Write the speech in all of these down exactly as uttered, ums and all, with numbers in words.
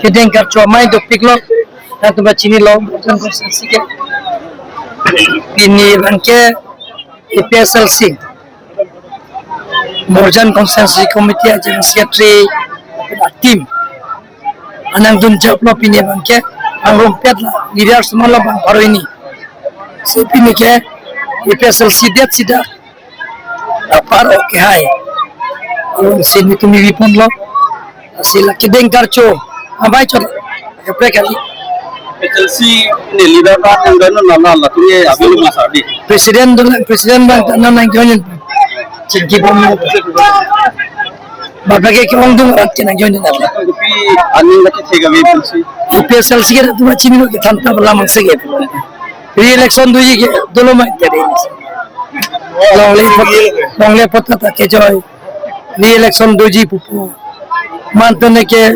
Kedeng karcho amei dopiklo, nangtum pachinilo, Borjan constituency ke. Pini abangke A P H L C, Borjan Constituency Committee a General Secretary, team. Anang dunjaplo pini abangke, angrumpet la, leaders manlo bang pharo hini. Si pini ke, A P H L C det sida, apar oke hai. Along si nelitum biponlo. Si la kedeng karcho amei chot. Kaprek kali. A P H L C ni leader abang nangdun nang nang latum ke abi lo masa di. President dun, president abang ta nang nangjoin. Chingki bom. Bapak ke ong dung rat ke nangjoin nang. Kopi aning kati thega A P H L C. A P H L C ke tu macam ini ke thanta bala mangse ke. Re-election doji ke dolo mai jadi. Longle pot-, longle patta ta kejoi. Re-election doji pupo. Mantun ke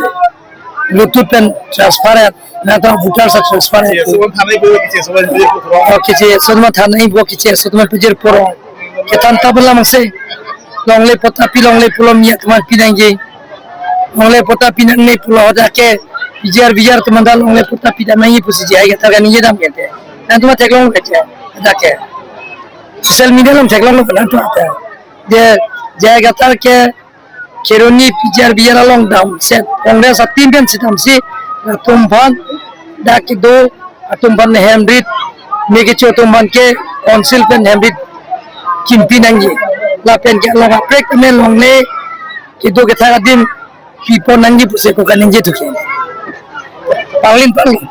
lutut pen transparent. Na ta voter sa transparent. Oke, si, so ma thanai bo ke si, so ma pejir poro. Ke thanta bala mangse. Longle patta pi, longle pulo mi atum aphan pi nangji. Longle patta pi nangne pulo hadak ke. Bijar bijar teman dak longle patta pi dam nangji pusi J I Kathar kaningje dam kete. Nangtum theklong kete. Hadak ke. Social media along theklonglo nangtum ate. Je J I Kathar ke Kheroni P G R B R along dam set Congress a team pen sitam si atum aphan dak kedo atum aphan hem rit me kecho atum aphan ke council pen hem rit kimpi nangji lapen ke along kaprek me longle kedo kethak adim pipon nangji pusi ako kaningje thuke. Panglim panglim.